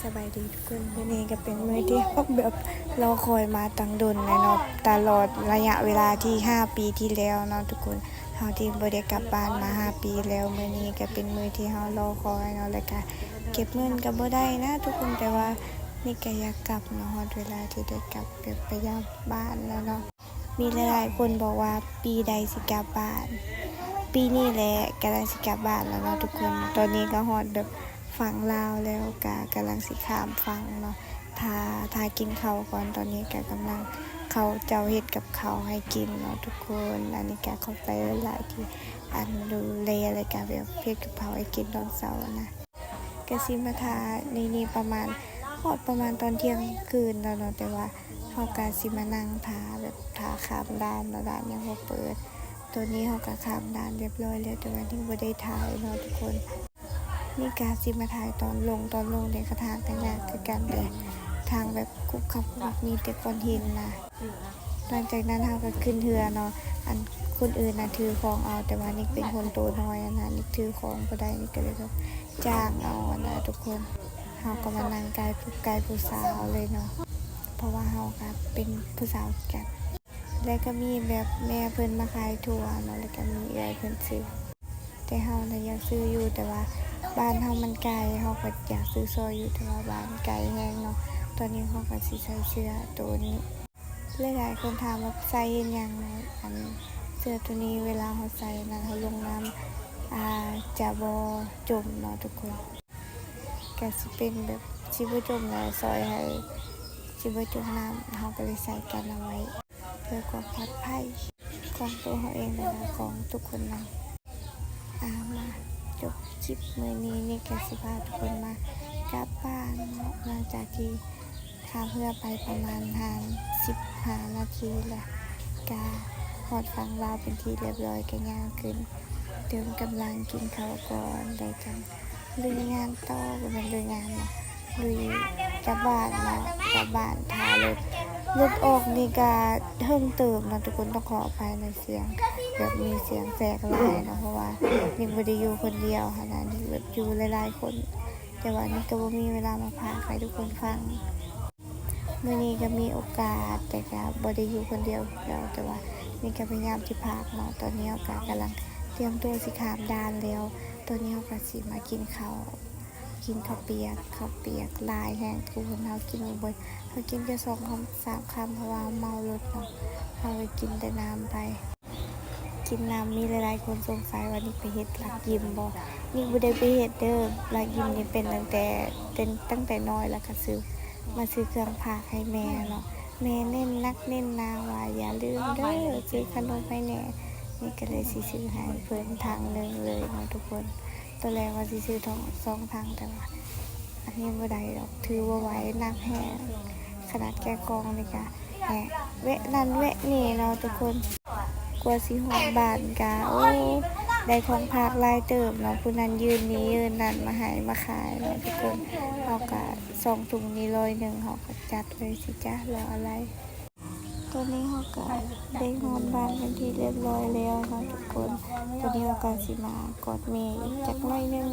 ສະບາຍດີທຸກຄົນ, ມື້ນີ້ກໍເປັນມື້ທີ່ເຮົາແບບລໍຄອຍມາຕັ້ງດົນແລ້ວເນາະ, ຕະຫຼອດໄລຍະເວລາທີ່ຫ້າປີທີ່ແລ້ວເນາະທຸກຄົນ, ເຮົາທີ່ບໍ່ໄດ້ກັບບ້ານມາຫ້າປີແລ້ວ. ມື້ນີ້ກໍເປັນມື້ທີ່ເຮົາລໍຄອຍເນາະ, ແລ້ວກໍເກັບເງິນກໍບໍ່ໄດ້ນະທຸກຄົນ, ແຕ່ວ່ານີ້ກໍຢາກກັບເນາະ, ຮອດເວລາທີ່ໄດ້ກັບ ແບບໄປຢາມບ້ານແລ້ວເນາະ. ມີຫຼາຍໆຄົນບອກວ່າປີໃດຊິກັບບ້ານ, ປີນີ້ແຫຼະກຳລັງຊິກັບບ້ານແລ້ວເນາະທຸກຄົນ. ຕອນນີ້ກໍຮອດແບບຝັ່ງລາວແລ້ວ, ກໍກຳລັງຊິຂ້າມຝັ່ງເນາະ. ຖ້າ ຖ້າກິນເຂົ້າກ່ອນ, ຕອນນີ້ກໍກຳລັງ ເຂົາເຈົ້າເຮັດກັບເຂົ້າໃຫ້ກິນເນາະທຸກຄົນ. ອັນນີ້ກໍຂອບໃຈຫຼາຍໆທີ່ອັນດູແລ ແລ້ວກໍແບບເຮັດກັບເຂົ້າໃຫ້ກິນຕອນເຊົ້ານະ. ກະຊິມາຖ້າໃນນີ້ປະມານ ຮອດປະມານຕອນທ່ຽງຄືນແລ້ວເນາະ, ແຕ່ວ່າເຮົາກະຊິມານັ່ງຖ້າ ແບບຖ້າຂ້າມດ່ານເນາະ, ດ່ານຍັງບໍ່ເປີດ. ຕອນນີ້ເຮົາກະຂ້າມດ່ານຮຽບຮ້ອຍແລ້ວ, ແຕ່ວ່າຍັງບໍ່ໄດ້ຖ່າຍເນາະທຸກຄົນ. ນີ້ກະຊິມາຖ່າຍຕອນລົງ, ຕອນລົງເດ ກະທາງກະຍາກຄືກັນເດ, ທາງແບບຄຸບຄັບ ມີແຕ່ກ້ອນຫີນນະ. ຫຼັງຈາກນັ້ນເຮົາກໍຂຶ້ນເຮືອເນາະ, ອັນຄົນອື່ນນະຖືຂອງເອົາ, ແຕ່ວ່ານິກເປັນຄົນໂຕນ້ອຍຫັ້ນນະ, ນິກຖືຂອງບໍ່ໄດ້, ນິກກໍເລີຍແບບຈ້າງເອົາຫັ້ນນະທຸກຄົນ. ເຮົາກໍມານັ່ງໃກ້ຜູ້ ໃກ້ຜູ້ສາວເລີຍເນາະ, ເພາະວ່າເຮົາກໍເປັນຜູ້ສາວຄືກັນ. ແລ້ວກໍມີແບບແມ່ເພິ່ນມາຂາຍຖົ່ວເນາະ, ແລ້ວກໍມີເອື້ອຍເພິ່ນຊື້. ແຕ່ເຮົານະຢາກຊື້ຢູ່, ແຕ່ວ່າບ້ານເຮົາມັນໄກ, ເຮົາກໍຢາກຊື້ຊ່ອຍຢູ່, ແຕ່ວ່າບ້ານໄກແຮງເນາະ. ຕອນນີ້ເຮົາກໍຊິໃສ່ເສື້ອໂຕນີ້. ຫຼາຍໆຄົນຖາມວ່າໃສ່ເຮັດຫຍັງເນາະ, ອັນເສື້ອໂຕນີ້ເວລາເຮົາໃສ່ນັ້ນ ເຮົາລົງນ້ຳ ອ່າ ຈະບໍ່ຈົມເນາະທຸກຄົນ. ກະຊິເປັນແບບຊິບໍ່ຈົມແຫຼະ, ຊ່ອຍໃຫ້ຊິບໍ່ຈົມນ້ຳ, ເຮົາກໍເລີຍໃສ່ກັນເອົາໄວ້ເພື່ອຄວາມປອດໄພຂອງໂຕເຮົາເອງ ແລະ ຂອງທຸກຄົນນຳ. ອາ ມາຈົບຄລິບມື້ນີ້, ນິກກໍຊິພາທຸກຄົນມາກັບບ້ານເນາະ. ຫຼັງຈາກທີ່ຂ້າມເຮືອໄປປະມານຫ້າ ສິບຫ້ານາທີແລ້ວ, ກະຮອດຝັ່ງລາວເປັນທີ່ຮຽບຮ້ອຍ, ກະຍ່າງຂຶ້ນເຕີມກຳລັງກິນເຂົ້າກ່ອນ ແລ້ວຈັ່ງ ລຸຍງານຕໍ່, ບໍ່ແມ່ນລຸຍງານເນາະ, ລຸຍກັບບ້ານເນາະ, ກັບບ້ານ. ຖ້າລົດ ລົດອອກນີ້ກະເຖິງເຕີບເນາະທຸກຄົນ, ຕ້ອງຂໍອະໄພໃນສຽງ ແບບມີສຽງແຊກຫຼາຍເນາະ, ເພາະວ່ານິກບໍ່ໄດ້ຢູ່ຄົນດຽວຫັ້ນນະ, ນິກແບບຢູ່ຫຼາຍໆຄົນ, ແຕ່ວ່ານິກກໍບໍ່ມີເວລາມາພາກໃຫ້ທຸກຄົນຟັງ. ມື້ນີ້ກໍມີໂອກາດ, ແຕ່ກໍບໍ່ໄດ້ຢູ່ຄົນດຽວຄືເກົ່າ, ແຕ່ວ່ານີ້ກໍພະຍາຍາມຊິພາກເນາະ. ຕອນນີ້ເຮົາກໍກຳລັງຕຽມຕົວຊິຂ້າມດ່ານແລ້ວ. ຕອນນີ້ເຮົາກໍຊິມາກິນເຂົ້າ, ກິນເຂົ້າປຽກ, ເຂົ້າປຽກຫຼາຍແຮງທຸກຄົນ, ເຮົາກິນບໍ່ເບິດ, ເຮົາກິນແຕ່ສອງຄຳ ສາມຄຳ ເພາະວ່າເມົາລົດເນາະ, ເຮົາກໍກິນແຕ່ນ້ຳໄປ. ກິນນ້ຳ. ມີຫຼາຍໆຄົນສົງໄສວ່ານິກໄປເຮັດຫຼັກຍິມບໍ່? ນິກບໍ່ໄດ້ໄປເຮັດເດີ. ຫຼັກຍິມນີ້ເປັນຕັ້ງແຕ່ ເປັນຕັ້ງແຕ່ນ້ອຍ ແລ້ວກໍຊື້ ມາຊື້ເຄື່ອງຝາກໃຫ້ແມ່ເນາະ. ແມ່ເນັ້ນໜັກເນັ້ນໜາວ່າຢ່າລືມເດີ ຊື້ຂະໜົມໃຫ້ແດ່. ນິກກໍເລີຍຊິຊື້ໃຫ້ເພິ່ນຖັງໜຶ່ງເລີຍເນາະທຸກຄົນ. ຕອນແລກວ່າຊິຊື້ສອງຖັງ ແຕ່ວ່າອັນນີ້ບໍ່ໄດ້ດອກ, ຖືບໍ່ໄຫວ, ໜັກແຮງ. ຂະໜາດແກະກ່ອງນີ້ກະ ແຫະ ແວະນັ້ນແວະນີ້ເນາະທຸກຄົນ. ກວ່າຊິຮອດບ້ານກະ ໂອ້ ໄດ້ຂອງຝາກຫຼາຍເຕີບເນາະ, ຜູ້ນັ້ນຍື່ນນີ້ຍື່ນນັ້ນມາໃຫ້ມາຂາຍເນາະທຸກຄົນ. ເຮົາກະສອງຖົງນີ້ຮ້ອຍໜຶ່ງ, ເຮົາກະຈັດເລີຍຊິຈ້າ ລໍອະໄລ. ຕອນນີ້ເຮົາກະໄດ້ຮອດບ້ານເປັນທີ່ຮຽບຮ້ອຍແລ້ວເນາະທຸກຄົນ. ຕອນນີ້ເຮົາກະຊິມາ ກອດແມ່ອີກຈັກໜ້ອຍໜຶ່ງ.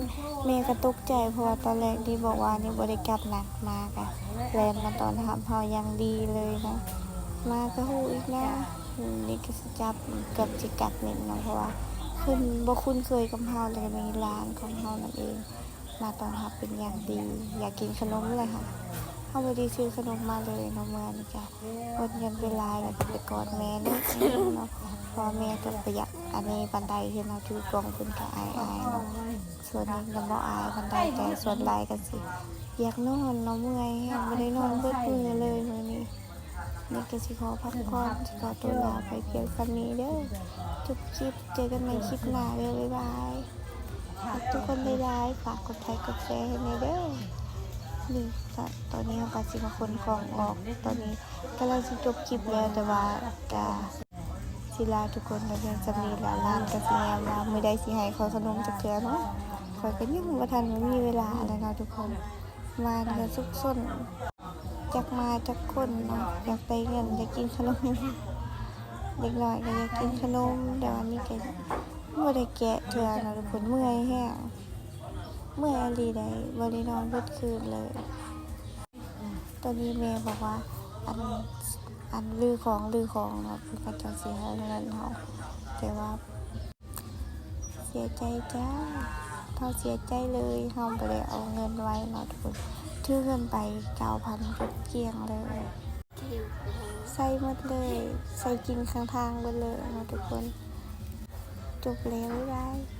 ແມ່ກໍຕົກໃຈ ເພາະວ່າຕອນແລກນີ້ບອກວ່ານີ້ບໍ່ໄດ້ກັບນະ, ມາກະແລ່ນມາຕ້ອນຮັບເຮົາຢ່າງດີເລີຍນະ. ມາກະຮູ້ອີກນະ, ນີ້ກະຊິຈັບ ເກືອບຊິກັດເໜັ້ນເນາະ, ເພາະວ່າເພິ່ນບໍ່ຄຸ້ນເຄີຍກັບເຮົາ ແລ້ວກະມີຫຼານຂອງເຮົານັ້ນເອງ ມາຕ້ອນຮັບເປັນຢ່າງດີ. ຢາກກິນຂະໜົມເລີຍ ເຮົາບໍ່ໄດ້ຊື້ຂະໜົມມາເລີຍເນາະ. ເມື່ອນີ້ກະ ໝົດເງິນໄປຫຼາຍ ແລ້ວກໍໄປກອດແມ່ໜ້ອຍໜຶ່ງເນາະ, ເພາະວ່າແມ່ກໍບໍ່ຢາກອັນນີ້ປານໃດ, ເຫັນເຮົາຖືກກ້ອງເພິ່ນກໍອາຍໆເນາະ. ສ່ວນນີ້ກໍບໍ່ອາຍປານໃດ, ແຕ່ສ່ວນຫຼາຍກໍຊິຢາກນອນເນາະ, ເມື່ອຍແຮງ ບໍ່ໄດ້ນອນເບິດມື້ເລີຍມື້ນີ້. ນີ້ກໍຊິຂໍພັກຜ່ອນ, ຊິຂໍຕົວລາໄປພຽງສ່ຳນີ້ເດີ. ຈົບຄລິບ, ເຈີກັນໃໝ່ຄລິບໜ້າເດີ, ບາຍບາຍ. ຮັກທຸກຄົນຫຼາຍໆ, ຝາກກົດໄລກົດແຊໃຫ້ແດ່ເດີ. ນີ້ ຕອນນີ້ເຮົາກໍຊິມາຂົນຂອງອອກ, ຕອນນີ້ກຳລັງຊິຈົບຄລິບແລ້ວ, ແຕ່ວ່າກະຊິລາທຸກຄົນໄປພຽງສ່ຳນີ້ແຫຼະ. ຫຼານກໍຊິແນມວ່າມື້ໃດຊິໃຫ້ຂ້ອຍຂະໜົມຈັກເທື່ອເນາະ, ຂ້ອຍກໍຍັງບໍ່ທັນມີເວລາແຫຼະເນາະທຸກຄົນ. ມານີ້ກໍສຸກສົນ ຈັກມາຈັກຄົນເນາະ, ຢາກໄດ້ເງິນ ຢາກກິນຂະໜົມ. ເດັກນ້ອຍກໍຢາກກິນຂະໜົມ, ແຕ່ວ່ານີ້ກໍບໍ່ໄດ້ແກະເທື່ອເນາະທຸກຄົນ, ເມື່ອຍແຮງ. ເມື່ອຍອີ່ຫຼີໃດ໋ ບໍ່ໄດ້ນອນເບິດຄືນເລີຍ. ຕອນນີ້ແມ່ບອກວ່າ ອັນ ອັນ ຮື້ຂອງ ຮື້ຂອງເນາະ ເພິ່ນກໍຈັ່ງຊິໃຫ້ເງິນເຮົາ ແຕ່ວ່າ ເສຍໃຈຈ້າ ເຮົາເສຍໃຈເລີຍ ເຮົາບໍ່ໄດ້ເອົາເງິນໄວ້ເນາະທຸກຄົນ ຖືເງິນໄປເກົ້າພັນຈົນກ້ຽງເລີຍ ໃຊ້ໝົດເລີຍ ໃຊ້ກິນຂ້າງທາງເບິດເລີຍເນາະທຸກຄົນ. ຈົບແລ້ວ ບາຍບາຍ.